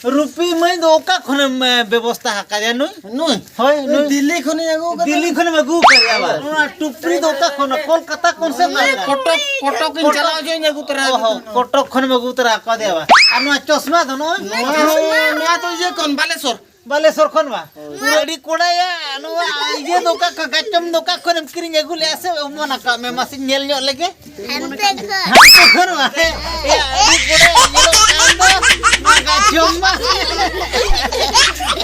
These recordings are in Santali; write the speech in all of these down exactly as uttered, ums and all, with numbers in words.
ᱨᱩᱯᱤ ᱢᱟᱹᱭ ᱫᱚ ᱚᱠᱟ ᱠᱷᱚᱱᱮᱢ, ᱮ, ᱵᱮᱵᱚᱥᱛᱟ ᱟᱠᱟᱫᱮᱭᱟ ᱱᱩᱭ? ᱱᱩᱭ? ᱦᱳᱭ, ᱱᱩᱭ᱾ ᱫᱤᱞᱞᱤ ᱠᱷᱚᱱᱤᱧ ᱟᱹᱜᱩ ᱟᱠᱟᱫᱮᱭᱟ᱾ ᱫᱤᱞᱞᱤ ᱠᱷᱚᱱᱮᱢ ᱟᱹᱜᱩ ᱟᱠᱟᱫᱮᱭᱟ ᱵᱟ? ᱱᱚᱣᱟ ᱴᱩᱯᱨᱤ ᱫᱚ ᱚᱠᱟ ᱠᱷᱚᱱ? ᱠᱳᱞᱠᱟᱛᱟ ᱠᱷᱚᱱ ᱥᱮ ᱚᱠᱟ ᱠᱷᱚᱱ? ᱠᱚᱴᱚᱠ, ᱠᱚᱴᱚᱠ ᱤᱧ ᱠᱚᱴᱚᱠ᱾ ᱪᱟᱞᱟᱣ ᱡᱚᱜ ᱤᱧ ᱟᱹᱜᱩ ᱛᱚᱨᱟ ᱚ ᱟᱹᱜᱩ ᱦᱚᱸ, ᱠᱟᱫᱟ᱾ ᱠᱚᱴᱚᱠ ᱠᱷᱚᱱᱮᱢ ᱟᱹᱜᱩ ᱛᱚᱨᱟ ᱟᱠᱟᱫᱮᱭᱟ ᱵᱟ? ᱟᱨ ᱱᱚᱣᱟ ᱪᱚᱥᱢᱟ ᱫᱚ ᱱᱚᱜᱼᱚᱭ? ᱱᱚᱣᱟ, ᱱᱚᱣᱟ ᱫᱚ ᱤᱭᱟᱹ ᱠᱷᱚᱱ, ᱵᱟᱞᱮᱥᱚᱨ᱾ ᱵᱟᱞᱮᱥᱚᱨ ᱠᱷᱚᱱ ᱵᱟ? ᱯᱩᱨᱟᱹ ᱟᱹᱰᱤ ᱠᱚᱲᱟᱭᱟ, ᱱᱚᱣᱟ ᱤᱭᱟᱹ ᱫᱚ ᱚᱠᱟ ᱠᱷᱚᱱ, ᱜᱟᱪᱚᱢ ᱫᱚ ᱚᱠᱟ ᱠᱷᱚᱱᱮᱢ ᱠᱤᱨᱤᱧ ᱟᱹᱜᱩ ᱞᱮᱜᱼᱟ ᱥᱮ? ᱚᱢᱚᱱ ᱟᱠᱟᱫ ᱢᱮ, ᱢᱟᱥᱮᱧ ᱧᱮᱞ ᱧᱚᱜ ᱞᱮᱜᱮ᱾ ᱦᱟᱱᱛᱮ ᱠᱷᱚᱱ᱾ ᱦᱟᱱᱛᱮ ᱠᱷᱚᱱ ᱵᱟ? ᱮ, ᱟᱹᱰᱤ ᱠᱚᱲᱟᱭᱟ, ᱧᱮᱞᱚᱜ ᱠᱟᱱ ᱫᱚ, ᱱᱚᱣᱟ ᱜᱟᱪᱚᱢ ᱢᱟ᱾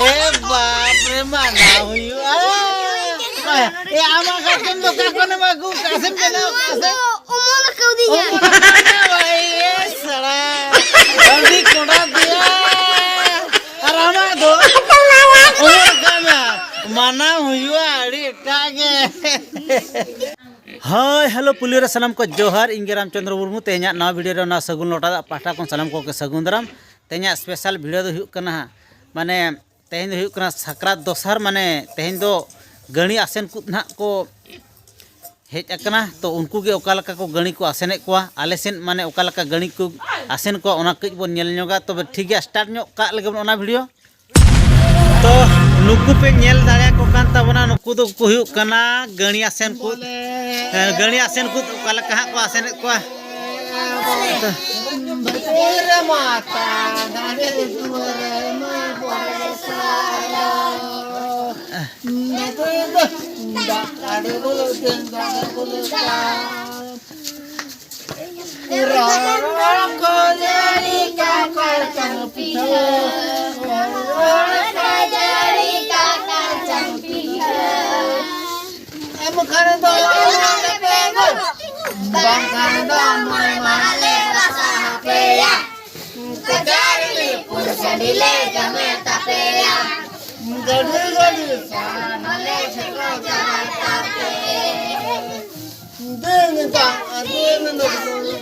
ᱮ ᱵᱟᱯ ᱨᱮ, ᱢᱟᱱᱟ ᱦᱩᱭᱩᱜᱼᱟ᱾ ᱮ, ᱟᱢᱟᱜ ᱜᱟᱪᱚᱢ ᱫᱚ ᱚᱠᱟ ᱠᱷᱚᱱᱮᱢ ᱟᱹᱜᱩ ᱠᱟᱜᱼᱟ ᱥᱮᱢ ᱵᱮᱱᱟᱣ ᱠᱟᱜᱼᱟ ᱥᱮ? ᱚᱢᱚᱱ ᱠᱟᱣᱫᱤᱧᱟ᱾ ᱚᱢᱚᱱ ᱠᱟᱣᱫᱤᱧᱟ, ᱮ ᱥᱟᱲᱟ᱾ ᱟᱹᱰᱤ ᱠᱚᱲᱟ ᱫᱮᱭᱟ᱾ ᱟᱨ ᱟᱢᱟᱜ ᱫᱚ? ᱚᱢᱚᱱ ᱠᱟᱣᱫᱤᱧᱟ᱾ ᱢᱟᱱᱟᱣ ᱦᱩᱭᱩᱜᱼᱟ ᱟᱹᱰᱤ ᱮᱴᱟᱜ ᱜᱮ᱾ ᱦᱳᱭ, ᱦᱮᱞᱳ, ᱯᱩᱭᱞᱩ ᱨᱮ ᱥᱟᱱᱟᱢ ᱠᱚ ᱡᱚᱦᱟᱨ᱾ ᱤᱧ ᱜᱮ ᱨᱟᱢᱪᱚᱸᱫᱽᱨᱚ ᱢᱩᱨᱢᱩ᱾ ᱛᱮᱦᱮᱧᱟᱜ ᱱᱟᱣᱟ ᱵᱷᱤᱰᱤᱭᱳ ᱨᱮ ᱚᱱᱟ ᱥᱟᱹᱜᱩᱱ ᱞᱚᱴᱟ ᱫᱟᱜ ᱯᱟᱦᱴᱟ ᱠᱷᱚᱱ ᱥᱟᱱᱟᱢ ᱠᱚᱜᱮ ᱥᱟᱹᱜᱩᱱ ᱫᱟᱨᱟᱢ᱾ ᱛᱮᱦᱮᱧᱟᱜ ᱥᱯᱮᱥᱟᱞ ᱵᱷᱤᱰᱤᱭᱳ ᱫᱚ ᱦᱩᱭᱩᱜ ᱠᱟᱱᱟ ᱦᱟᱸᱜ, ᱢᱟᱱᱮ, ᱛᱮᱦᱮᱧ ᱫᱚ ᱦᱩᱭᱩᱜ ᱠᱟᱱᱟ ᱥᱟᱠᱨᱟᱛ ᱫᱚᱥᱟᱨ, ᱢᱟᱱᱮ, ᱛᱮᱦᱮᱧ ᱫᱚ ᱜᱟᱹᱲᱤ ᱟᱥᱮᱱ ᱠᱚ ᱱᱟᱦᱟᱜ ᱠᱚ ᱦᱮᱡ ᱟᱠᱟᱱᱟ᱾ ᱛᱚ, ᱩᱱᱠᱩ ᱜᱮ ᱚᱠᱟ ᱞᱮᱠᱟ ᱠᱚ ᱜᱟᱹᱲᱤ ᱠᱚ ᱟᱥᱮᱱᱮᱫ ᱠᱚᱣᱟ, ᱟᱞᱮ ᱥᱮᱫ, ᱢᱟᱱᱮ, ᱚᱠᱟ ᱞᱮᱠᱟ ᱜᱟᱹᱲᱤ ᱠᱚ ᱟᱥᱮᱱ ᱠᱚᱣᱟ, ᱚᱱᱟ ᱠᱟᱹᱡ ᱵᱚᱱ ᱧᱮᱞ ᱧᱚᱜᱟ᱾ ᱛᱚᱵᱮ ᱴᱷᱤᱠ ᱜᱮᱭᱟ, ᱥᱴᱟᱨᱴ ᱧᱚᱜ ᱠᱟᱜ ᱞᱮᱜᱮ ᱵᱚᱱ ᱚᱱᱟ ᱵᱷᱤᱰᱤᱭᱳ᱾ ᱛᱚ, ᱱᱩᱠᱩ ᱯᱮ ᱧᱮᱞ ᱫᱟᱲᱮᱭᱟᱠᱚ ᱠᱟᱱ ᱛᱟᱵᱚᱱᱟ, ᱱᱩᱠᱩ ᱫᱚ ᱠᱚ ᱦᱩᱭᱩᱜ ᱠᱟᱱᱟ ᱜᱟᱹᱲᱤ ᱟᱥᱮᱱ ᱠᱚ᱾ ᱦᱮᱸ, ᱜᱟᱹᱲᱤ ᱟᱥᱮᱱ ᱠᱚ ᱚᱠᱟ ᱞᱮᱠᱟ ᱦᱟᱸᱜ ᱠᱚ ᱟᱥᱮᱱᱮᱫ ᱠᱚᱣᱟ᱾ ᱮᱢ ᱠᱷᱟᱱ ᱫᱚ ᱟᱞᱮ ᱯᱮ ᱜᱚ, ᱵᱟᱝᱠᱷᱟᱱ ᱫᱚ ᱢᱚᱬᱮ ᱢᱟᱦᱟ ᱞᱮ ᱵᱟᱥᱟ ᱟᱯᱮᱭᱟ᱾ ᱠᱟᱪᱟᱨᱤ ᱯᱩᱱ ᱥᱟᱺᱰᱤ ᱞᱮ ᱡᱚᱢᱮ ᱛᱟᱯᱮᱭᱟ᱾ ᱜᱟᱹᱰᱤ ᱜᱟᱹᱰᱤ ᱥᱟᱱᱟᱢ ᱞᱮ ᱡᱷᱚᱛᱚ ᱪᱟᱵᱟᱭ ᱛᱟᱯᱮ᱾ ᱫᱤᱱ ᱫᱟᱜ ᱫᱤᱱ ᱫᱩᱠ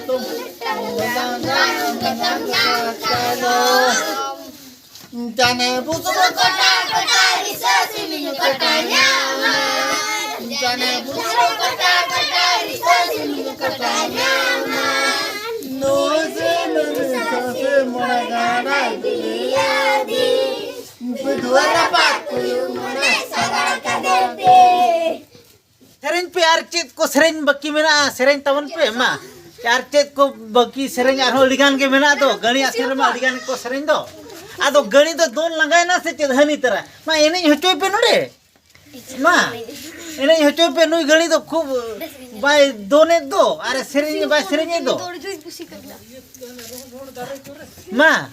ᱫᱩᱠ ᱫᱟᱱ ᱫᱟᱱ ᱫᱟᱱ ᱫᱟᱱ ᱫᱟᱱ ᱫᱟᱱ ᱫᱟᱱ ᱫᱟᱱ ᱫᱟᱱ ᱡᱟᱱᱮ ᱵᱩᱥᱩᱵ ᱠᱚᱴᱟ ᱠᱚᱴᱟ ᱨᱤᱥᱟᱹ ᱥᱤᱢᱤᱧ ᱠᱚᱴᱟ ᱧᱟᱢᱟ᱾ ᱡᱟᱱᱮ ᱵᱩᱥᱩᱵ ᱠᱚᱴᱟ ᱠᱚᱴᱟ ᱨᱤᱥᱟᱹ ᱥᱤᱢᱤᱧ ᱠᱚᱴᱟ ᱧᱟᱢᱟ᱾ ᱱᱩᱭ ᱥᱤᱢ ᱨᱤᱥᱟᱹ ᱥᱤᱢ ᱜᱟᱰᱟᱭ ᱵᱤᱞᱤᱭᱟᱫᱤ, ᱵᱩᱫᱷᱩᱣᱟᱨ ᱨᱟᱯᱟᱜ ᱠᱩᱭᱩ ᱢᱚᱱᱮ ᱥᱟᱜᱟᱲ ᱠᱟᱫᱮ ᱛᱮ᱾ ᱥᱮᱨᱮᱧ ᱯᱮ, ᱟᱨ ᱪᱮᱫ ᱠᱚ ᱥᱮᱨᱮᱧ ᱵᱟᱹᱠᱤ ᱢᱮᱱᱟᱜᱼᱟ? ᱥᱮᱨᱮᱧ ᱛᱟᱵᱚᱱ ᱯᱮ ᱢᱟ᱾ ᱟᱨ ᱪᱮᱫ ᱠᱚ ᱵᱟᱹᱠᱤ ᱥᱮᱨᱮᱧ? ᱟᱨᱦᱚᱸ ᱟᱹᱰᱤ ᱜᱟᱱ ᱜᱮ ᱢᱮᱱᱟᱜ ᱫᱚ, ᱜᱟᱹᱲᱤ ᱟᱥᱮᱱ ᱨᱮᱢᱟ ᱟᱹᱰᱤ ᱜᱟᱱ ᱜᱮᱠᱚ ᱥᱮᱨᱮᱧ ᱫᱚ᱾ ᱟᱫᱚ ᱜᱟᱹᱲᱤ ᱫᱚ ᱫᱚᱱ ᱞᱟᱸᱜᱟᱭᱮᱱᱟ ᱥᱮ ᱪᱮᱫ? ᱦᱟᱹᱱᱤ ᱛᱟᱨᱟ ᱢᱟ, ᱮᱱᱮᱡ ᱦᱚᱪᱚᱭ ᱯᱮ ᱱᱚᱰᱮ᱾ ᱢᱟ, ᱮᱱᱮᱡ ᱦᱚᱪᱚᱭ ᱯᱮ, ᱱᱩᱭ ᱜᱟᱹᱲᱤ ᱫᱚ ᱠᱷᱩᱵ ᱵᱟᱭ ᱫᱚᱱᱮᱫ ᱫᱚ, ᱟᱨ ᱥᱮᱨᱮᱧ ᱵᱟᱭ ᱥᱮᱨᱮᱧᱮᱫ ᱫᱚ᱾ ᱢᱟ᱾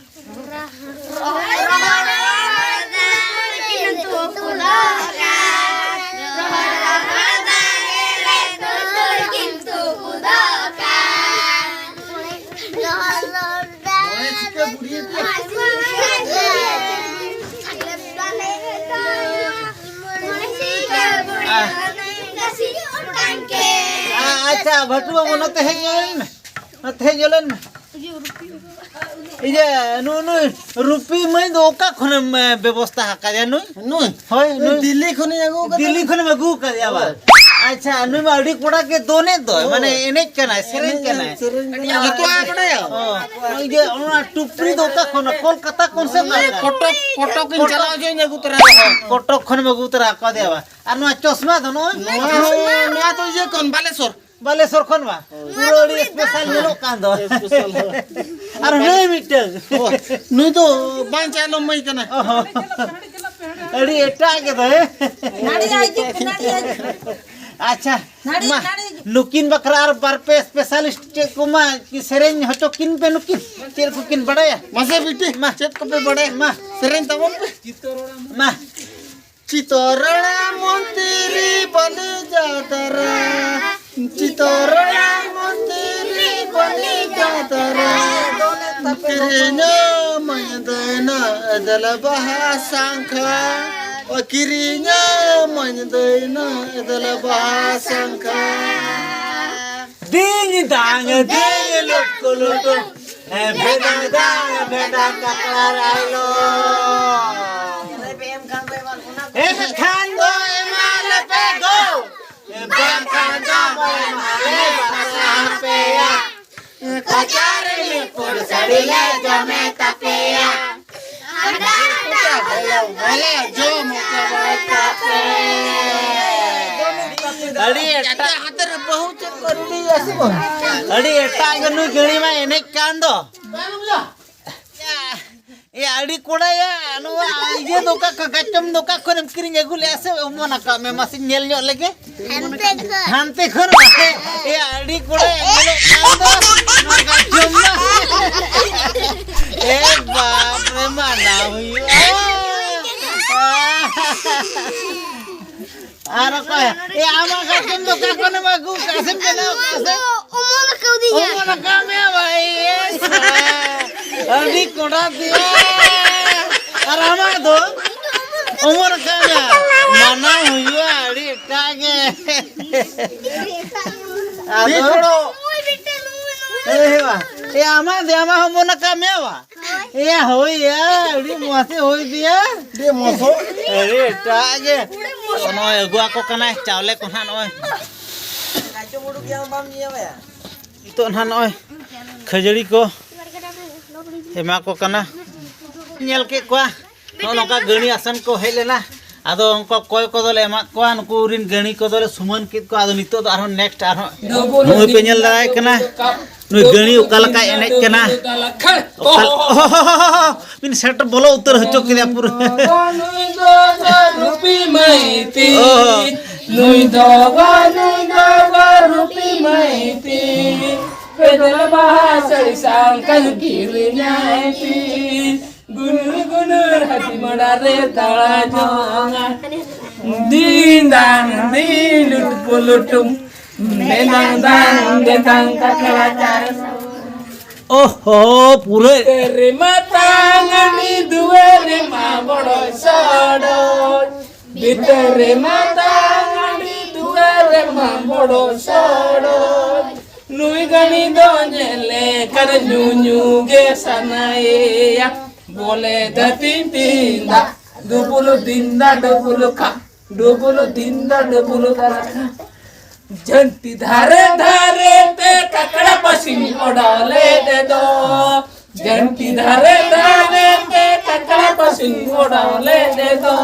ᱟᱪᱪᱷᱟ, ᱵᱷᱟᱹᱴᱩ ᱵᱟᱹᱵᱩ, ᱱᱚᱛᱮ ᱦᱮᱡ ᱧᱚᱜ ᱞᱮᱱ ᱢᱮ, ᱱᱚᱛᱮ ᱦᱮᱡ ᱧᱚᱜ ᱞᱮᱱ ᱢᱮ᱾ ᱤᱭᱟᱹ, ᱱᱩ-, ᱱᱩᱭ ᱨᱩᱯᱤ ᱢᱟᱹᱭ ᱫᱚ ᱚᱠᱟ ᱠᱷᱚᱱᱮᱢ, ᱮ, ᱵᱮᱵᱚᱥᱛᱟ ᱟᱠᱟᱫᱮᱭᱟ ᱱᱩᱭ? ᱱᱩᱭ? ᱦᱳᱭ, ᱱᱩᱭ ᱱᱩᱭ᱾ ᱫᱤᱞᱞᱤ ᱠᱷᱚᱱᱤᱧ ᱟᱹᱜᱩ ᱟᱠᱟᱫᱮᱭᱟ᱾ ᱫᱤᱞᱞᱤ ᱠᱷᱚᱱᱮᱢ ᱟᱹᱜᱩ ᱟᱠᱟᱫᱮᱭᱟ ᱵᱟ? ᱦᱳᱭ᱾ ᱟᱪᱪᱷᱟ, ᱱᱩᱭ ᱢᱟ ᱟᱹᱰᱤ ᱠᱚᱲᱟ ᱜᱮ ᱫᱚᱱᱮᱫ ᱫᱚᱭ, ᱦᱳᱭ᱾ ᱢᱟᱱᱮ ᱮᱱᱮᱡ ᱠᱟᱱᱟᱭ, ᱥᱮᱨᱮᱧ ᱠᱟᱱᱟᱭ᱾ ᱥᱮᱨᱮᱧ ᱠᱟᱱᱟᱭ᱾ ᱡᱚᱛᱚᱣᱟᱜ ᱮ ᱵᱟᱰᱟᱭᱟ? ᱚ, ᱤᱭᱟᱹ, ᱚᱱᱟ ᱴᱩᱯᱨᱤ ᱫᱚ ᱚᱠᱟ ᱠᱷᱚᱱ? ᱠᱳᱞᱠᱟᱛᱟ ᱠᱷᱚᱱ ᱥᱮ ᱚᱠᱟ ᱞᱮᱠᱟ? ᱠᱚᱴᱚᱠ, ᱠᱚᱴᱚᱠ ᱤᱧ ᱪᱟᱞᱟᱣ ᱡᱚᱝ ᱟᱹᱜᱩ ᱛᱚᱨᱟ ᱟᱠᱟᱫᱟ᱾ ᱠᱚᱴᱚᱠ ᱠᱷᱚᱱᱮᱢ ᱟᱹᱜᱩ ᱛᱚᱨᱟ ᱟᱠᱟᱫᱮᱭᱟ ᱵᱟ? ᱟᱨ ᱱᱚᱣᱟ ᱪᱚᱥᱢᱟ ᱫᱚ ᱱᱚᱜᱼᱚᱭ? ᱱᱚᱣᱟ ᱦᱚᱸ, ᱱᱚᱣᱟ ᱫᱚ ᱤᱭᱟᱹ ᱠᱷᱚᱱ, ᱵᱟᱞᱮᱥᱚᱨ᱾ ᱵᱟᱞᱮᱥᱚᱨ ᱠᱷᱚᱱ ᱵᱟ? ᱯᱩᱨᱟᱹ ᱟᱹᱰᱤ special ᱧᱮᱞᱚᱜ ᱠᱟᱱ ᱫᱚ᱾ Special ᱦᱚᱸ᱾ ᱟᱨ ᱱᱩᱭ ᱢᱤᱫᱴᱟᱝ᱾ ᱚ, ᱱᱩᱭ ᱫᱚ ᱵᱟᱝ ᱪᱟᱭᱞᱚᱢ ᱢᱟᱹᱭ ᱠᱟᱱᱟᱭ᱾ ᱚ, ᱟᱹᱰᱤ ᱮᱴᱟᱜ ᱜᱮ ᱫᱚ, ᱦᱮᱸ? ᱱᱟᱹᱲᱤ ᱟᱭ ᱦᱤᱡᱩᱜ ᱯᱮ, ᱱᱟᱹᱲᱤ ᱟᱭ ᱦᱤᱡᱩᱜ ᱯᱮ᱾ ᱟᱪᱪᱷᱟ, ᱱᱟᱹᱲᱤ, ᱢᱟ, ᱱᱟᱹᱲᱤ ᱦᱤᱡᱩᱜ ᱯᱮ᱾ ᱱᱩᱠᱤᱱ ᱵᱟᱠᱷᱨᱟ ᱟᱨ ᱵᱟᱨ ᱯᱮ specialist ᱪᱮᱫ ᱠᱚ ᱢᱟ ᱥᱮᱨᱮᱧ ᱦᱚᱪᱚ ᱠᱤᱱ ᱯᱮ ᱱᱩᱠᱤᱱ᱾ ᱪᱮᱫ ᱠᱚᱠᱤᱱ ᱵᱟᱰᱟᱭᱟ? ᱢᱟᱥᱮ ᱵᱤᱴᱤ, ᱢᱟ᱾ ᱪᱮᱫ ᱠᱚᱯᱮ ᱵᱟᱰᱟᱭᱟ? ᱢᱟ᱾ ᱥᱮᱨᱮᱧ ᱛᱟᱵᱚᱱ ᱯᱮ᱾ ᱢᱟ᱾ ᱪᱤᱛᱚᱨᱚᱲᱟ ᱢᱚᱱᱛᱤᱨᱤ ᱵᱟᱞᱤ ᱡᱟᱛᱨᱟ, ᱪᱤᱛᱚᱨᱚᱲᱟ ᱢᱚᱱᱛᱤᱨᱤ ᱵᱟᱞᱤ ᱡᱟᱛᱨᱟ᱾ ᱠᱤᱨᱤᱧᱟ ᱢᱟᱹᱧ ᱫᱟᱹᱭᱱᱟ ᱮᱫᱮᱞ ᱵᱟᱦᱟ ᱥᱟᱝᱠᱷᱟ, ᱠᱤᱨᱤᱧᱟ ᱢᱟᱹᱧ ᱫᱟᱹᱭᱱᱟ ᱮᱫᱮᱞ ᱵᱟᱦᱟ ᱥᱟᱝᱠᱷᱟ᱾ ᱫᱤᱧ ᱫᱟᱝ ᱫᱤᱧ ᱞᱩᱴᱠᱩ ᱞᱩᱴᱩ, ᱮ, ᱵᱷᱮᱰᱟᱝ ᱫᱟᱝ ᱵᱷᱮᱰᱟᱝ ᱠᱟᱠᱲᱟ ᱨᱟᱭᱞᱚ᱾ ᱮᱱᱠᱷᱟᱱ ᱫᱚ ᱮᱢᱟ ᱞᱮᱯᱮ ᱜᱚ, ᱮ, ᱵᱟᱝᱠᱷᱟᱱ ᱫᱚ ᱵᱟᱭ ᱮᱢᱟ ᱞᱮ ᱵᱟᱥᱟ ᱟᱯᱮᱭᱟ᱾ ᱠᱟᱪᱟ ᱨᱤᱢᱤᱞ ᱯᱩᱲ ᱥᱟᱹᱲᱤ ᱞᱮ ᱡᱚᱢᱮ ᱛᱟᱯᱮᱭᱟ᱾ ᱦᱟᱴᱟᱜ ᱦᱟᱴᱟᱜ ᱦᱚᱞᱚᱝ ᱵᱟᱞᱮ ᱡᱚᱢ ᱪᱟᱵᱟᱭ ᱛᱟᱯᱮ᱾ ᱟᱹᱰᱤ ᱮᱴᱟᱜ ᱦᱟᱛᱮ ᱨᱮ ᱵᱟᱹᱦᱩ ᱪᱮᱫ ᱠᱚ ᱨᱩᱲᱤᱭᱟ ᱥᱮ ᱵᱟᱝ? ᱟᱹᱰᱤ ᱮᱴᱟᱜ ᱜᱮ ᱱᱩᱭ ᱜᱟᱹᱲᱤ ᱢᱟ ᱮᱱᱮᱡ ᱠᱟᱱ ᱫᱚ᱾ ᱮ ᱟᱹᱰᱤ ᱠᱚᱲᱟᱭᱟ, ᱱᱚᱣᱟ ᱤᱭᱟᱹ ᱫᱚ ᱚᱠᱟ ᱠᱷᱚᱱ, ᱜᱟᱪᱚᱢ ᱫᱚ ᱚᱠᱟ ᱠᱷᱚᱱᱮᱢ ᱠᱤᱨᱤᱧ ᱟᱹᱜᱩ ᱞᱮᱜᱼᱟ ᱥᱮ? ᱚᱢᱚᱱ ᱟᱠᱟᱫ ᱢᱮ, ᱢᱟᱥᱮᱧ ᱧᱮᱞ ᱧᱚᱜ ᱞᱮᱜᱮ᱾ ᱦᱟᱱᱛᱮ ᱠᱷᱚᱱ᱾ ᱦᱟᱱᱛᱮ ᱠᱷᱚᱱ ᱢᱟᱥᱮ᱾ ᱮ ᱟᱹᱰᱤ ᱠᱚᱲᱟ ᱧᱮᱞᱚᱜ ᱠᱟᱱ ᱫᱚ, ᱱᱚᱣᱟ ᱜᱟᱪᱚᱢ ᱢᱟ᱾ ᱮ ᱵᱟᱯ ᱨᱮ, ᱢᱟᱱᱟ ᱦᱩᱭᱩᱜᱼᱟ᱾ ᱟᱨ ᱚᱠᱚᱭ? ᱮ, ᱟᱢᱟᱜ ᱜᱟᱪᱚᱢ ᱫᱚ ᱚᱠᱟ ᱠᱷᱚᱱᱮᱢ ᱟᱹᱜᱩ ᱠᱟᱜᱼᱟ? ᱥᱮᱢ ᱵᱮᱱᱟᱣ ᱠᱟᱜᱼᱟ ᱥᱮ? ᱚᱢᱚᱱ ᱟᱠᱟᱫᱤᱧᱟ᱾ ᱚᱢᱚᱱ ᱟᱠᱟᱫ ᱢᱮᱭᱟ ᱵᱷᱟᱭ᱾ ᱮ, ᱥᱟᱞᱟ᱾ ᱟᱹᱰᱤ ᱠᱚᱰᱟ ᱫᱮᱭᱟ᱾ ᱟᱨ ᱟᱢᱟᱜ ᱫᱚ? ᱚᱢᱚᱱ ᱟᱠᱟᱫ ᱢᱮᱭᱟ᱾ ᱢᱟᱱᱟᱣ ᱦᱩᱭᱩᱜᱼᱟ ᱟᱹᱰᱤ ᱮᱴᱟᱜ ᱜᱮ᱾ ᱟᱫᱚ? ᱦᱮᱸ, ᱦᱮᱸ, ᱵᱟ᱾ ᱮ, ᱟᱢᱟᱜ ᱫᱚ, ᱟᱢᱟᱜ ᱦᱚᱸ ᱚᱢᱚᱱ ᱟᱠᱟᱫ ᱢᱮᱭᱟ ᱵᱟ? ᱮᱭᱟ, ᱦᱳᱭ ᱭᱟ, ᱟᱹᱰᱤ ᱢᱚᱡᱽ ᱮ ᱦᱩᱭ ᱫᱤᱭᱟ᱾ ᱟᱹᱰᱤ ᱢᱚᱡᱽ᱾ ᱟᱹᱰᱤ ᱮᱴᱟᱜ ᱜᱮ᱾ ᱱᱚᱜᱼᱚᱭ ᱟᱹᱜᱩ ᱟᱠᱚ ᱠᱟᱱᱟᱭ ᱪᱟᱣᱞᱮ ᱠᱚ ᱱᱟᱦᱟᱜ ᱱᱚᱜᱼᱚᱭ᱾ ᱱᱤᱛᱚᱜ ᱱᱟᱦᱟᱜ ᱱᱚᱜᱼᱚᱭ ᱠᱷᱟᱹᱡᱟᱹᱲᱤ ᱠᱚ ᱮᱢᱟ ᱠᱚ ᱠᱟᱱᱟ᱾ ᱧᱮᱞ ᱠᱮᱫ ᱠᱚᱣᱟ, ᱱᱚᱜᱼᱚ ᱱᱚᱝᱠᱟ ᱜᱟᱹᱲᱤ ᱟᱥᱮᱱ ᱠᱚ ᱦᱮᱡ ᱞᱮᱱᱟ᱾ ᱟᱫᱚ ᱩᱱᱠᱩ ᱠᱚᱭ ᱠᱚᱫᱚᱞᱮ ᱮᱢᱟᱫ ᱠᱚᱣᱟ, ᱱᱩᱠᱩ ᱨᱤᱱ ᱜᱟᱹᱲᱤ ᱠᱚᱫᱚᱞᱮ ᱥᱩᱢᱟᱹᱱ ᱠᱮᱫ ᱠᱚᱣᱟ᱾ ᱟᱫᱚ ᱱᱤᱛᱚᱜ ᱫᱚ ᱟᱨᱦᱚᱸ next ᱟᱨᱦᱚᱸ ᱱᱚᱜᱼᱚᱭ ᱯᱮ ᱧᱮᱞ ᱫᱟᱲᱮᱭᱟᱭ ᱠᱟᱱᱟ᱾ ᱱᱩᱭ ᱜᱟᱹᱲᱤ ᱚᱠᱟ ᱞᱮᱠᱟᱭ ᱮᱱᱮᱡ ᱠᱟᱱᱟ᱾ ᱚᱠᱟ ᱞᱮ-, ᱚᱦᱚᱦᱚᱦᱚᱦᱚ! ᱵᱤᱱ ᱥᱮᱴ ᱵᱚᱞᱚ ᱩᱛᱟᱹᱨ ᱦᱚᱪᱚ ᱠᱮᱫᱮᱭᱟ ᱯᱩᱨᱟᱹ᱾ ᱱᱩᱭ ᱫᱚ ᱨᱩᱯᱤ ᱢᱟᱹᱭᱛᱤ᱾ ᱚᱦᱚ᱾ ᱱᱩᱭ ᱫᱚ ᱜᱚ, ᱱᱩᱭ ᱫᱚ ᱜᱚ ᱨᱩᱯᱤ ᱢᱟᱹᱭᱛᱤ᱾ ᱯᱮᱫᱮᱞ ᱵᱟᱦᱟ ᱥᱟᱹᱲᱤ ᱥᱟᱝᱠᱟᱞ ᱠᱤᱨᱤᱧᱟᱭ ᱛᱤ᱾ ᱜᱩᱱᱩᱨ ᱜᱩᱱᱩᱨ ᱦᱟᱹᱛᱤ ᱢᱟᱲᱟ ᱨᱮ ᱫᱟᱬᱟ ᱡᱚᱝᱟ᱾ ᱫᱤᱱ ᱫᱟᱝ ᱫᱤᱱ ᱞᱩᱴᱩᱯᱩ ᱞᱩᱴᱩᱢ᱾ ᱫᱮᱫᱟᱝ ᱫᱟᱝ ᱫᱮᱫᱟᱝ ᱠᱟᱠᱲᱟ ᱪᱟᱭ᱾ ᱳᱦᱳ, ᱯᱩᱨᱟᱹ᱾ ᱨᱮᱢᱟ ᱛᱟᱝ ᱟᱹᱰᱤ ᱫᱩᱣᱟᱹᱨ ᱨᱮᱢᱟ ᱵᱚᱲᱚ ᱥᱚᱲᱚ᱾ ᱵᱷᱤᱛᱟᱹᱨ ᱨᱮ ᱢᱟᱛᱟᱝ ᱟᱹᱰᱤ ᱫᱩᱣᱟᱹᱨ ᱨᱮ ᱢᱟ ᱵᱚᱲᱚ ᱥᱚᱲᱚ᱾ ᱱᱩᱭ ᱜᱟᱹᱲᱤ ᱫᱚ ᱧᱮᱞ ᱞᱮᱠᱷᱟᱱ ᱧᱩ ᱧᱩ ᱜᱮ ᱥᱟᱱᱟᱭᱮᱭᱟ᱾ ᱵᱚᱞᱮ ᱫᱟᱹᱛᱤᱧ ᱫᱤᱱ ᱫᱟ, ᱰᱩᱵᱩᱞᱩ ᱫᱤᱱ ᱫᱟ ᱰᱩᱵᱩᱞᱩ ᱠᱟ, ᱰᱩᱵᱩᱞᱩ ᱫᱤᱱ ᱫᱟ ᱰᱩᱵᱩᱞᱩ ᱠᱟ᱾ ᱡᱷᱟᱹᱱᱴᱤ ᱫᱷᱟᱨᱮ ᱫᱷᱟᱨᱮ ᱛᱮ ᱠᱟᱠᱲᱟ ᱯᱟᱹᱥᱤᱧ ᱚᱰᱟᱣ ᱞᱮᱫ ᱫᱚ᱾ ᱡᱷᱟᱹᱱᱴᱤ ᱫᱷᱟᱨᱮ ᱫᱷᱟᱨᱮ ᱛᱮ ᱠᱟᱠᱲᱟ ᱯᱟᱹᱥᱤᱧ ᱚᱰᱟᱣ ᱞᱮᱫ ᱫᱚ᱾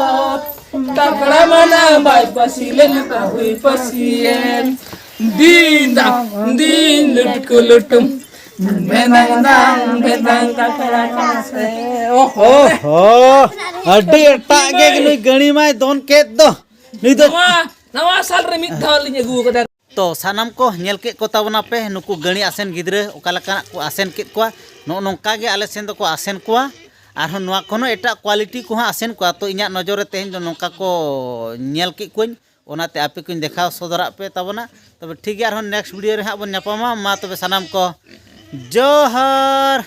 ᱠᱟᱠᱲᱟ ᱢᱟᱱᱟ ᱵᱟᱭ ᱯᱟᱹᱥᱤ ᱞᱮᱱ ᱠᱟᱦᱩᱭ ᱯᱟᱹᱥᱤᱭᱮᱱ᱾ ᱫᱤᱱ ᱫᱟᱝ ᱫᱤᱱ ᱞᱩᱴᱠᱩ ᱞᱩᱴᱩᱢ᱾ ᱵᱷᱮᱫᱟᱝ ᱫᱟᱝ ᱵᱷᱮᱫᱟᱝ ᱠᱟᱠᱲᱟ ᱠᱟᱥᱮ᱾ ᱳᱦᱳ᱾ ᱳᱦᱳ, ᱟᱹᱰᱤ ᱮᱴᱟᱜ ᱜᱮ ᱱᱩᱭ ᱜᱟᱹᱲᱤ ᱢᱟᱭ ᱫᱚᱱ ᱠᱮᱫ ᱫᱚ᱾ ᱱᱩᱭ ᱫᱚ ᱱᱟᱣᱟ, ᱱᱟᱣᱟ ᱥᱟᱞ ᱨᱮ ᱢᱤᱫ ᱫᱷᱟᱣ ᱞᱤᱧ ᱟᱹᱜᱩ ᱟᱠᱟᱫᱟ᱾ ᱛᱚ ᱥᱟᱱᱟᱢ ᱠᱚ ᱧᱮᱞ ᱠᱮᱫ ᱠᱚ ᱛᱟᱵᱚᱱᱟ ᱯᱮ, ᱱᱩᱠᱩ ᱜᱟᱹᱲᱤ ᱟᱥᱮᱱ ᱜᱤᱫᱽᱨᱟᱹ ᱚᱠᱟ ᱞᱮᱠᱟᱱᱟᱜ ᱠᱚ ᱟᱥᱮᱱ ᱠᱮᱫ ᱠᱚᱣᱟ᱾ ᱱᱚᱜᱼᱚ ᱱᱚᱝᱠᱟ ᱜᱮ ᱟᱞᱮ ᱥᱮᱱ ᱫᱚᱠᱚ ᱟᱥᱮᱱ ᱠᱚᱣᱟ᱾ ᱟᱨᱦᱚᱸ ᱱᱚᱣᱟ ᱠᱷᱚᱱ ᱦᱚᱸ ᱮᱴᱟᱜ quality ᱠᱚᱦᱚᱸ ᱟᱥᱮᱱ ᱠᱚᱣᱟ᱾ ᱛᱚ ᱤᱧᱟᱹᱜ ᱱᱚᱡᱚᱨ ᱨᱮ ᱛᱮᱦᱮᱧ ᱫᱚ ᱱᱚᱝᱠᱟ ᱠᱚ ᱧᱮᱞ ᱠᱮᱫ ᱠᱚᱣᱟᱧ, ᱚᱱᱟᱛᱮ ᱟᱯᱮ ᱠᱚᱧ ᱫᱮᱠᱷᱟᱣ ᱥᱚᱫᱚᱨᱟᱜ ᱯᱮ ᱛᱟᱵᱚᱱᱟ᱾ ᱛᱚᱵᱮ ᱴᱷᱤᱠ ᱜᱮᱭᱟ, ᱟᱨᱦᱚᱸ next video ᱨᱮ ᱦᱟᱸᱜ ᱵᱚᱱ ᱧᱟᱯᱟᱢᱟ᱾ ᱢᱟ ᱛᱚᱵᱮ ᱥᱟᱱᱟᱢ ᱠᱚ ᱡᱚᱦᱟᱨ᱾